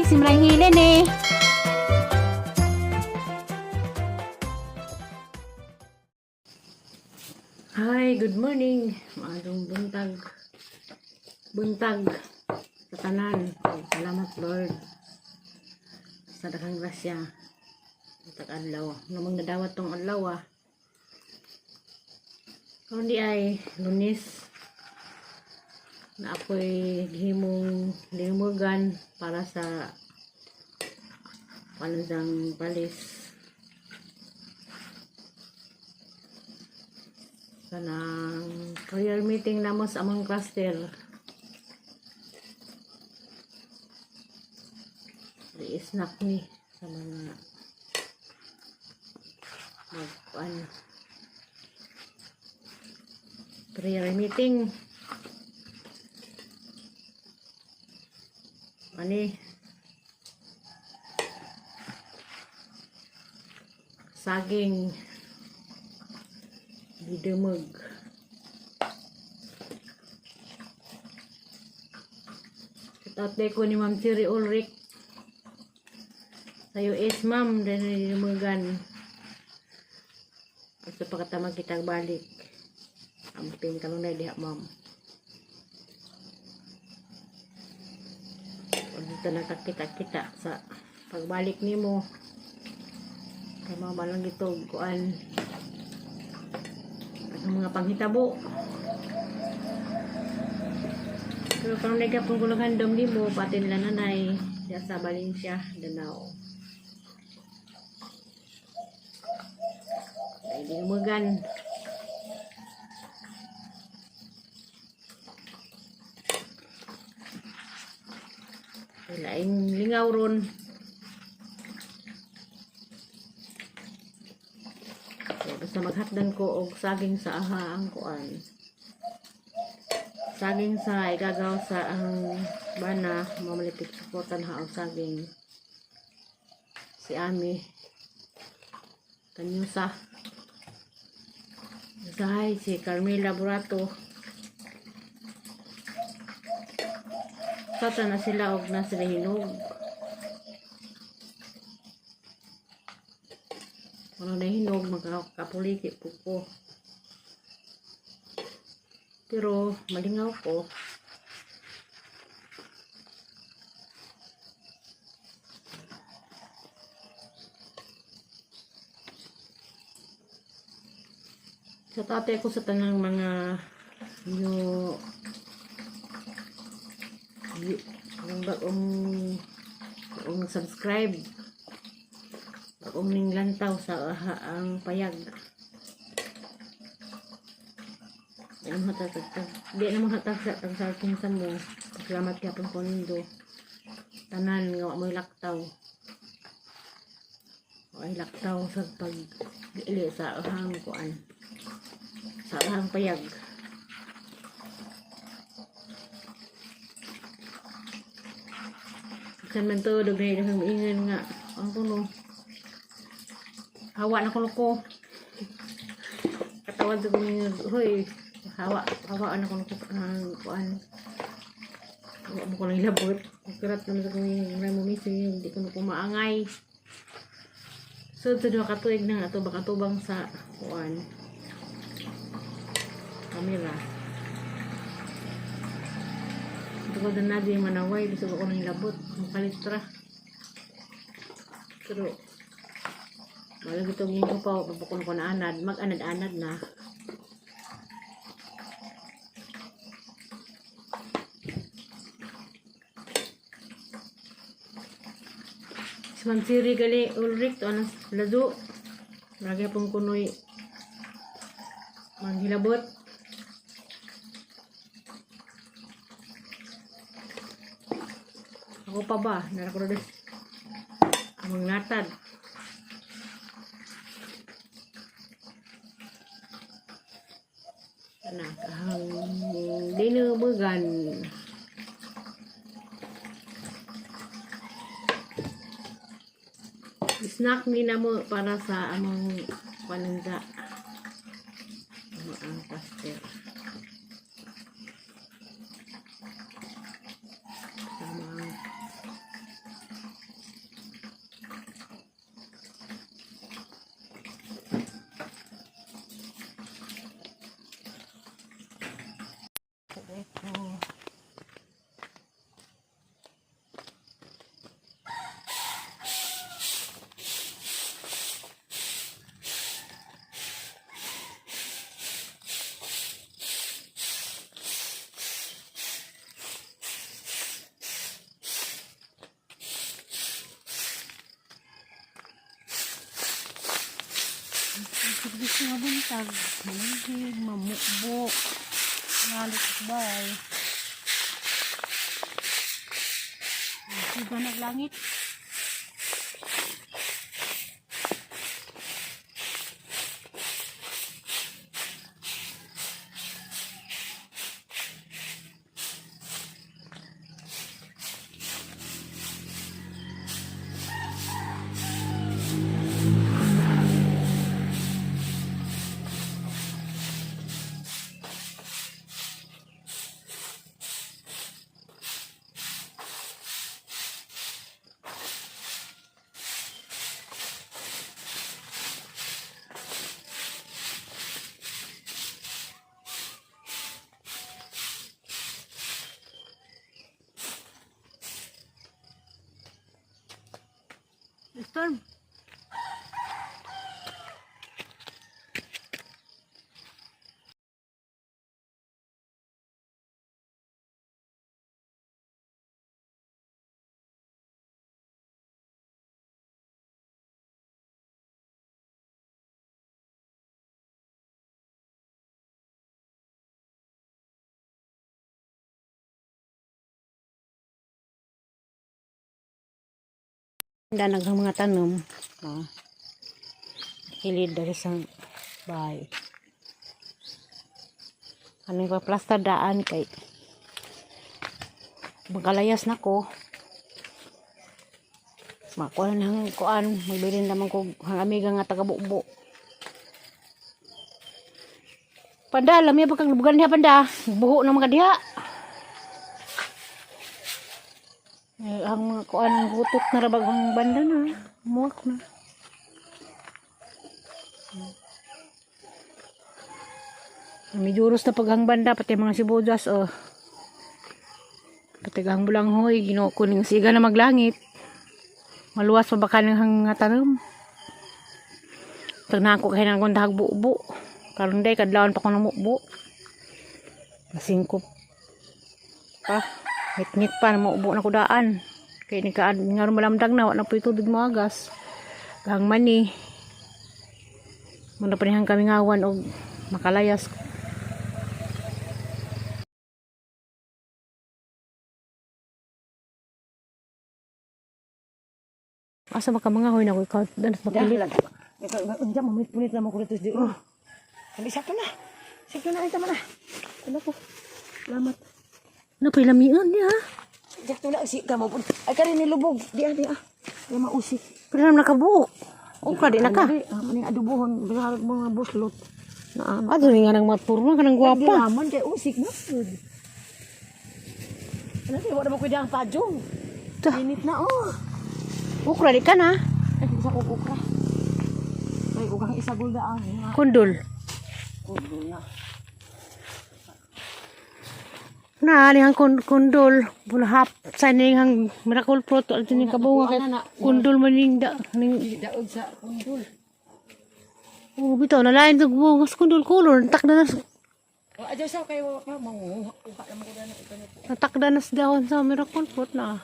Simran Hilene. Hi, good morning. Maadong buntag. Buntag sa tanan. Salamat, Lord, sa daghang grasya. Buntag adlaw. Namang nadawat tong adlaw ah. Karon di ay Lunes na ako'y gihimong limugan para sa panandang palis kanang prayer meeting namo sa among cluster. Di-snack ni sa mga mag prayer meeting. Ani saging gidumog. Shout ko ni Ma'am Siri Ulrich sa US, ma'am, dahil dumugan. At sa pagkatamang kitang balik. Amping kanunay diha, ma'am. O dito nakakita-kita sa pagbalik nimo. Kay mga balang ito, kuan ang mga panghitabo. Pero kung nagapong kulungan dom nimo, pati nila nanay, diya sa Valencia, Danao. Ay, di umugan. Laing lingaw ron. So, basta maghatdan ko og saging sa aha ang kuan. Saging sa igagaw sa ang bana, mamalipit suportan ha og saging. Si Ami. Kanyusa. Usahay si Carmela Burato. Sata na sila og na sila hinog. Ano na hinog, magkapuliki po ko. Pero malingaw ko. Sa tate ko sa tanang mga new ang bagong bagong subscribe, bagong ning lantaw sa aha ang payag. Di naman hatag di naman hatag sa tag sa sa mo. Salamat gyapon ko nindo tanan nga wa mo'y laktaw, ay laktaw sa pag ili sa ahang kuan, sa ahang payag. Bisan man to, dugay na kang ingan nga. Ang tuno. Hawa na kuno ko. Katawad sa kong, hoy, hawa, hawa na kuno ko ang kuan. Hawa mo ko nang ilabot. Kurat naman sa kong may mumisi, hindi ko na kumaangay. So, ito na katuig na ato baka tubang sa kuan. Kamera. Ito ko na di manaway, gusto ko nang ilabot. Makalitra. Pero, malag itong yung pa, papakon ko na anad, mag-anad-anad na. Si Ma'am Siri gali Ulrich, to anas lazo. Lagi pong kunoy manghilabot. Ako pa ba? Narakurodes. Amang natad. Anak, ang dinubugan. Snack ni na mo para sa among pananda. Ano ang pastel. Sama ang Service nga buntag, malamig, mamukbok, nalot bay. Siga naglangit. Storm. Danag ang mga tanom. Ah. Kilid dari sa bahay. Anong pa plaster daan kay magkalayas na ko. Makuha na hang kuan, magbilin naman ko hang amiga nga taga bubo. Panda, alam niya pagkang lubugan niya panda. Buho na mga diha. Eh, ang mga kuan ang gutot na rabag ang banda na. Muwak na. Medyo uros na paghang banda, pati mga sibuyas, oh. Pati ang bulanghoy, ginoo ko ning siga na maglangit. Maluwas pa baka ng hang mga tanom. Tagnahan ko kaya ng kundahag bubo. Karon day, kadlawan pa ko ng bubo. Masingkop pa. Ngit-ngit pa, na maubo na kudaan. Kaya ni kaan, nga ron malamdag na, wala na po tubig mo agas. Gahang mani. Muna pa niyang kami ngawan og makalayas. Asa ba ka mga hoy na ko ikaw danas makilit. Unsa mo punit na mo kulitos di. Oh. Kali sakto na. Sakto na ay tama na. Ano ko? Salamat. Ano pa lamian niya? Sakto na si ka mo. Ay kari ni lubog. Di ah, di ah. Di mausik. Pero naman nakabuok. Okra di na ka. Di, ah, maning adubohon bilang mga buslot. Na ah. Ato ni nga nang matpurma kanang Di gwapa. naman kay usik na. Ano kay wala mo ko diyang pajong. Ta. Init na oh. Okra di ka na. Ay isa ko okra. Ay ukang isa gulda ah. Kundol. Kundol na. Na ni hang kundol. Bulhap sa ning hang miracle fruit ato ning kabunga kay kundol man ning da ning Daog sa kundol. oh bitaw na lain tug bungas kundol color takda na Oh, adyo sa kayo pa manguha na mo ko na natakda na sa dahon sa miracle fruit na.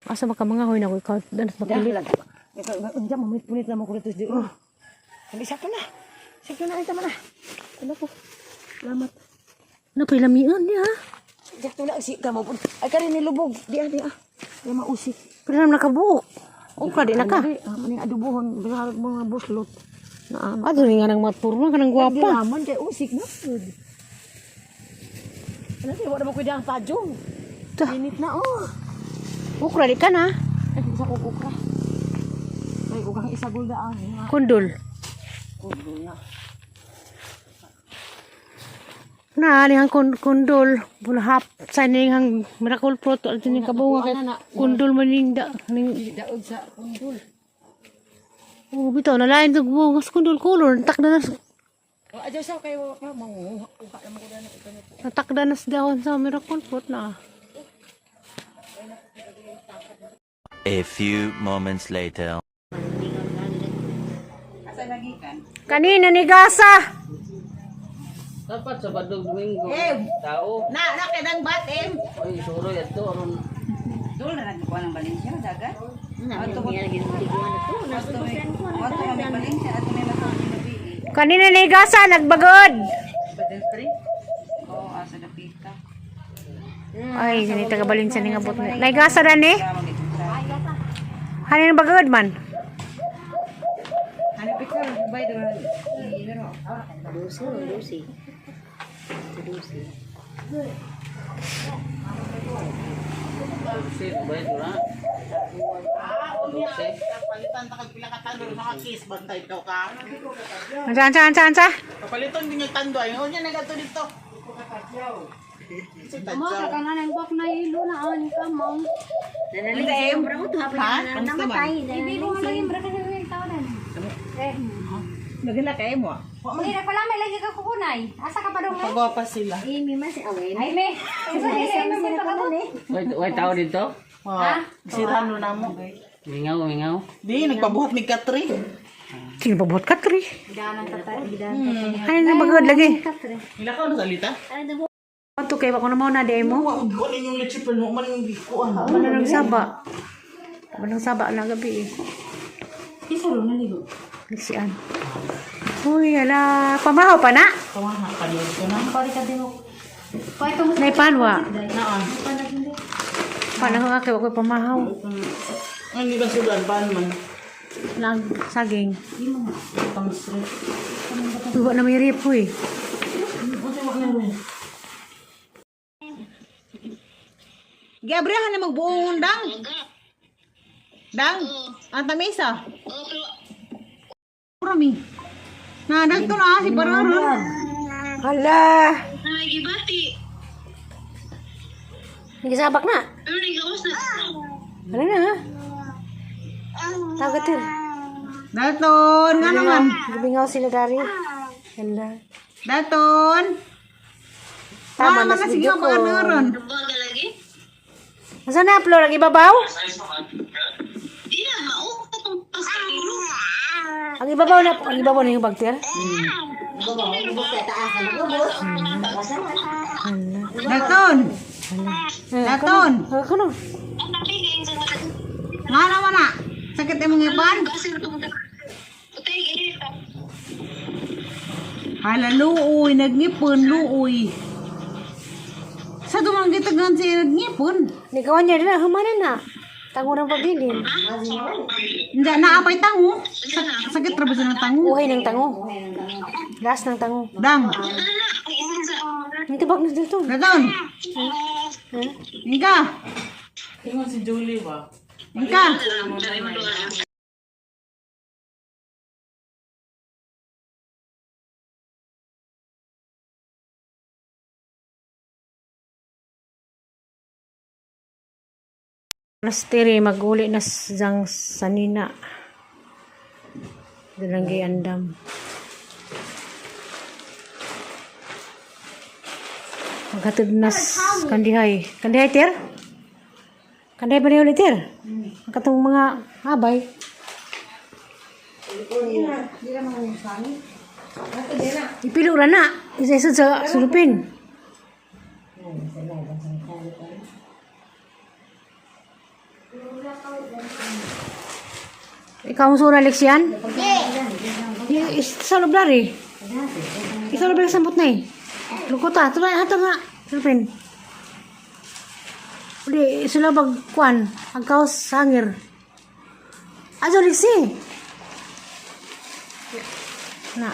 Asa ba ka mga hoy na ko ikaw danas makilit. Unsa mo punit na mo kulitos di. Oh. Kali sakto na. Sakto na ay tama na. Ano ko? Salamat. Ano pa lamian niya? Sakto na si ka mo. Ay kari ni lubog. Di ah, di ah. Di mausik. Pero naman nakabuok. Okra di na ka. Di, ah, maning adubohon bilang mga buslot. Na ah. Ato ni nga nang matpurma kanang Di gwapa. naman kay usik na. Ano kay wala mo ko diyang pajong. Ta. Init na oh. Okra di ka na. Ay isa ko okra. Ay ukang isa gulda ah. Kundol. Kundol na. Na ni hang kundol. Bulhap sa ning hang miracle fruit ato ning kabunga kay kundol man ning da ning Daog sa kundol. oh bitaw na lain tug bungas kundol color takda na Oh, adyo sa kayo pa manguha na mo ko na natakda na sa dahon sa miracle fruit na. A few moments later. Kanina ni Gasa. Dapat sa Badog Domingo. Eh. Tao. Na, na kay dang bat em. Oy, suroy ato aron. Doon na nagkuha ng Valencia, dagat. Ato ko. Ato may Valencia, ato may matulog na gabi. Kanina ni gasa nagbagod. Oo, asa dapita. Ay, ni taga Valencia ni ngabot na. Naigasa ra ni. Tama gid sa. Hanin bagod man. Ano picture by the way? Dulce, bayad ko na. Dulce. Kapalitan ta kag pila ka tando mga kiss bantay daw ka. Ansa ansa ansa ansa. Kapalitan din yung tando ay unya nagadto dito. Si Tadyaw. Nagila kay mo. Hindi na pala may lagi ka kukunay. Asa ka pa dong eh? Pagwapa sila. Ay me. Asa ka pa dong eh? Way tao dito. Ha? Sirano na mo. Mingaw, mingaw. Di nagpabuhat mig katri. Sino pabuhat ka tri? Hanin bagod lagi. Ila ka na salita? Ato kay ko na mo na demo. Wa ko ninyong leche pero mo man yung gikuan. Wala nang saba. Wala nang saba na gabi eh. Isa ro naligo. Nagsian. Uy, ala. Pamahaw pa na. Kawaha kanil ko na. Pare ka din mo. Naipanwa. Paano nga kay ko pamahaw. Ay, hindi ba sudan pan man. Nag saging. Pang street. Uy, wa na may rip uy. Gabriel na magbuong dang. Dang, ang tamisa. Rami. Na dagto na si Pararon. Hala. Nagisabak na. Ano na ha? Tagatir. Dalton, nga naman. Gibingaw sila dari. Hala. Dalton. Tama Tama na na sa sige video ang ko. paganoron. Asa na upload ang ibabaw? Ang ibabaw na yung bagter? Hala. Dalton. Dalton. Ako no. Nga naman na. Sakit imong ipan. Hala luoy, nagngipon luoy. Sa dumang gitagan siya nagngipon. Nikawan niya na, humana na. Tango ng pabilin. Hindi, naapay tango. Sakit ra ba siya ng tango? Uhay ng tango. Last ng tango. Dang. Ang tibag na dito. Dalton. Ingka. Ingon si Julie ba? Ingka. Nastiri, maguli na siyang sanina. Dalang andam. Maghatod na kandihay. Kandihay, Ter? Kandihay ba niyo ulit, Ter? Ang katong mga abay. Ipilo ra na. Isa-isa sa sulupin. Ikaw ang sura, Lexian? Sa lublar eh. Isa lublar sa na eh. Lukota, ito na, ito na. Sulupin. Uli, sila bagkuan. Ang kaos hangir. Azo, Lexi. Na.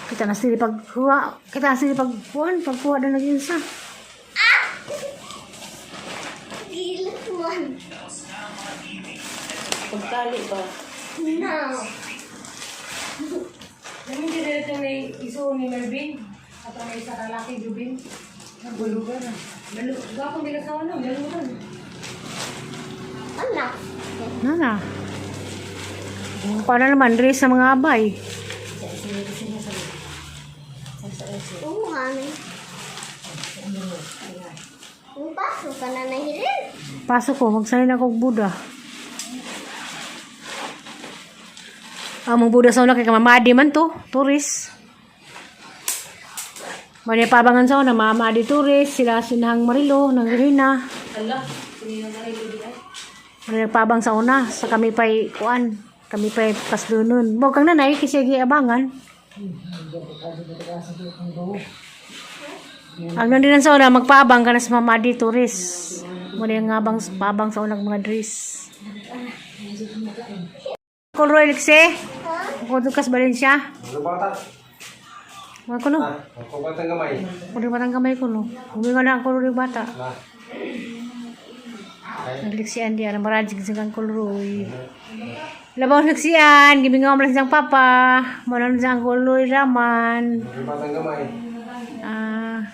Kita na sila pagkuha. Kita na sila pagkuhan. Pagkuha na naging sa. Pagtali ba? Namin dito may iso ni Melvin. At may isa kalaki, Jubin. Nagbulugan na. Gapong ginagawa na, galugan. Nana. Paano naman, Riz, sa mga abay? Pasok ka na nahilin. Pasok ko, magsalin ako og Buda. Ang mga Buda sa una kay kamamadi man to, tourist. Muna pabangan sa una, Mama Adi Torres, sila Sinahang Marilo, nang Rina. Muna nagpabang sa una, sa kami pa'y kuan, kami pa'y pasdunon. Bo kang nanay, kasi abangan. Ang nandinan sa una, magpaabang ka na sa Mama Adi Torres. Muna yung abang, paabang sa unang mga dress. Kulro Elixie? Kudo kas Valencia? Mga kuno. Ako batang gamay. Kuno batang gamay kuno. Huminga na ang kulro bata. Nagliksian diyan, ang marajig sa kang kulroy. Labaw nagliksian, gimingaw mo lang siyang papa. Muna lang siyang kulroy raman. Ako batang gamay. Ah,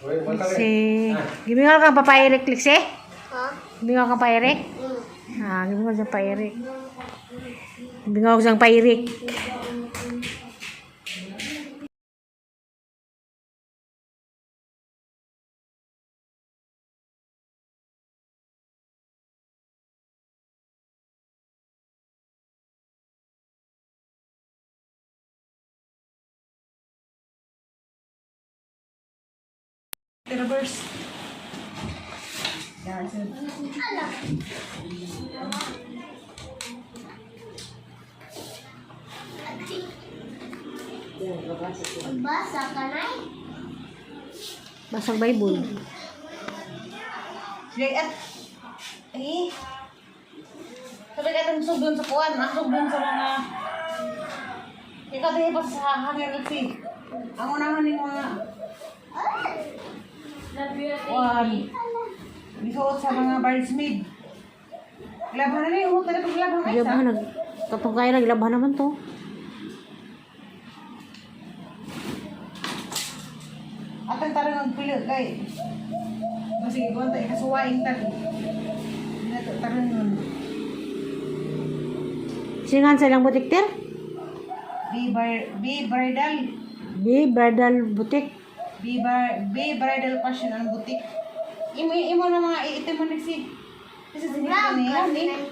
Uy, bata si... Gimingaw kang Papa Eric, Lixie? Ha? Gimingaw kang Papa Eric? Ah, gimingaw siyang Papa Eric. Gimingaw siyang Papa Eric. Reverse. Basa ka na. Basag Bible. Sige, at eh. Sabi ka itong sugdon sa kuwan, ang sugdon sa mga ikaw tayo pa sa hangin kasi. Ang unahan ni mga kuwan. Gisuot sa mga bridesmaid. Laban na ni, umot na pag laban kayo. Gilabhan nag katong kaya na gilabhan naman to. Atang tarang ang pili kay. Masige ko tayo kasuwaing tali. Hindi na to tarang nun. Singan sa ilang butik ter? Be, be bridal. B bridal boutique. Be bridal fashion ang boutique. Imo imo na mga iitim mo nagsi. Kasi sinilo ni yan eh.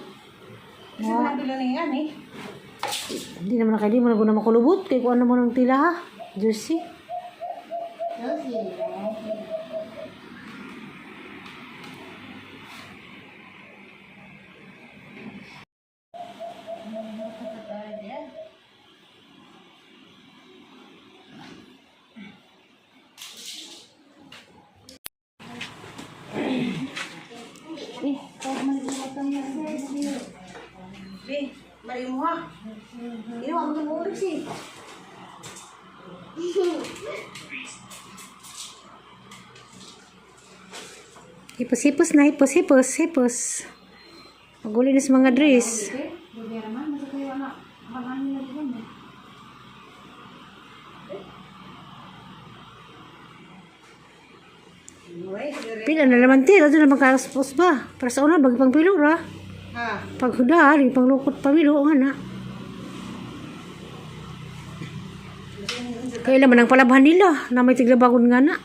Kasi sinilo ni yan eh. Hindi naman na kayo, di mo na guna makulubot. Kaya kung ano mo ng tila ha. Jersey. Be, mali mo ha. Ino ang mo nagsi. Hipos-hipos na, hipos-hipos, hipos. Maguli na sa mga dress. Pila na naman tira, doon naman karaspos ba? Para sa una, bagi pang pilo ra. Ha. Paghuda, rin pang lukot pamilo, nga na. Kaya naman ang palabhan nila, na may tiglabagon nga na.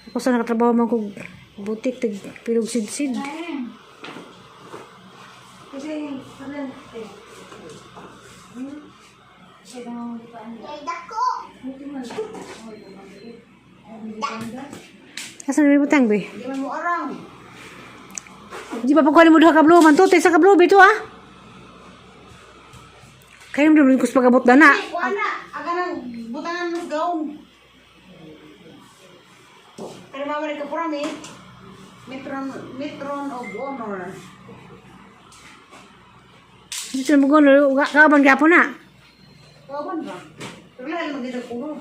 Ako sa nakatrabaho man kong butik, tig pilog sidsid. Kay dako. Asa na may butang, be? Di man mo arang. Di ba pagkuha mo duha ka blue man to, sa ka blue bito ah. Kayo mo kus pagabot na na. Kuan na, aga nang butangan ng gown. Pero mama rin ka purami. Metron, metron of honor. Dito mo gono, kauban gyapon na. Kawan ba? Pero lahat magiging ko.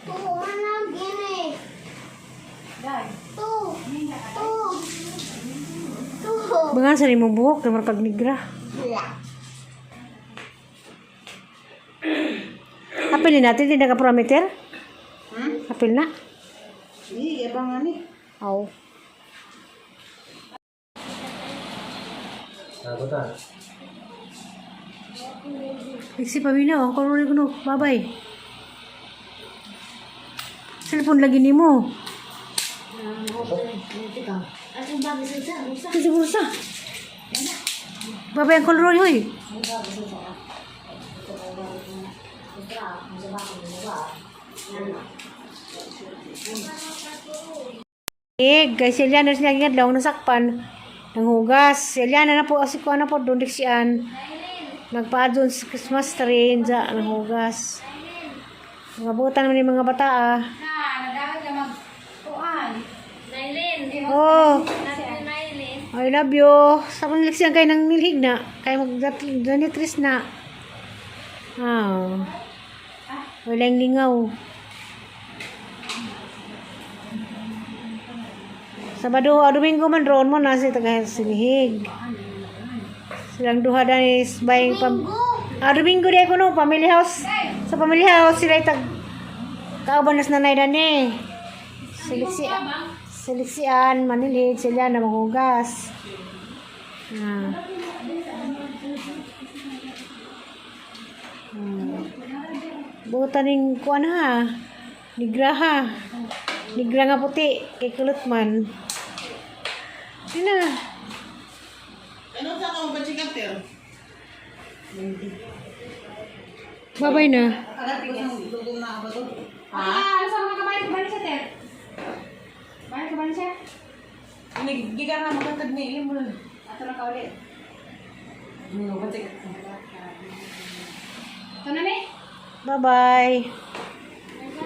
Tuwa na gini. Tu. Tu. Tu. Bangan sa imong buhok kay pag nigra. Apil ni natin di naka parameter? Hmm? Apil na. Hindi, abangan ni. Aw. Ako ta. Iksi paminaw, ang kolor ko no. Babay. Cellphone lagi nimo. Sa bulsa. Babay ang kolor hoy. Eh, kay si Eliana siya ngadlaw nasakpan nanghugas. Si Eliana na po asi ko na po doon diksian. Nagpaadon sa Christmas tree dya nanghugas. Mga butan naman yung mga bata ah. Na, nadagat ka mag kuan. Nailin. Oh, Nailin. I love you. Sa kong leksyon kayo nang nilhig na. Kayo mag-donitris na. Ah. Walang lingaw. Sabado o Domingo man roon mo na si taga sinihig. Silang duha danis baying pam. Ah, Domingo di ako no, family house. Sa family house sila tag kauban nas nanay dani. Siliksi siliksian manilhig sila na maghugas. Ah. Buta ning kuan ha. Nigra ha. Nigra nga puti kay kulot man. Yun na. Ano sa ka mapachikanter? Babay na. Alam ko sa dugong na ba to? Ah, ano sa mga kamay? Balik siya, Ter. Balik ka, balik siya. Giga nga magkatag ni ilim mo. Ato na ka ulit. Ano, Ito na, ni. Bye-bye.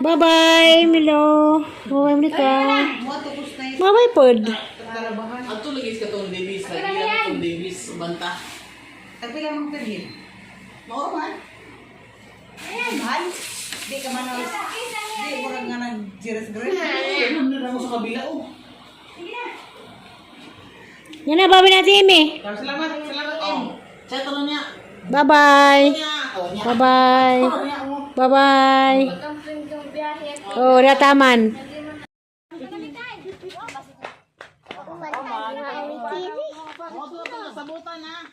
Bye-bye, Milo. Bye-bye, Monica. Bye-bye, pod. Ato lagi ka tong Davis, lagi ka tong Davis banta. Tagpila mong tirhin. Mao man. Mahal. Di ka man ang... Di, murag nga nag-jiras grill. Ano na ako sa kabila oh. Yan na, bye-bye na, Timmy. Salamat, salamat, Em. Chat ano niya? Bye-bye. Niya. Oh, niya. Bye-bye. Niya oh. Bye-bye. Oh, nataman. Mo to to sabutan ha.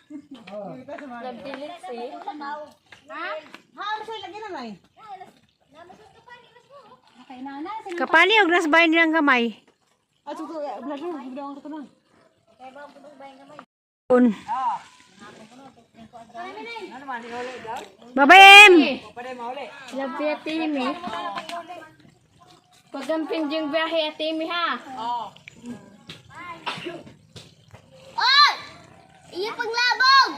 Ha? Ano sa'yo lagi na, Nay? Kapali og nas bayin nilang gamay. Ah, tuto, blag na, blag na, na. Un. Bye-bye, Em. Love you, Timmy. Pagamping yung biyahe, Timmy, ha? Oo. Oy! Iyo panglabog!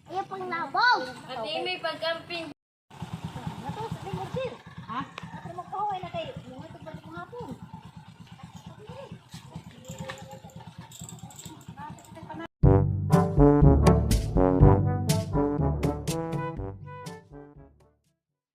Iyo panglabog! Timmy, pagkamping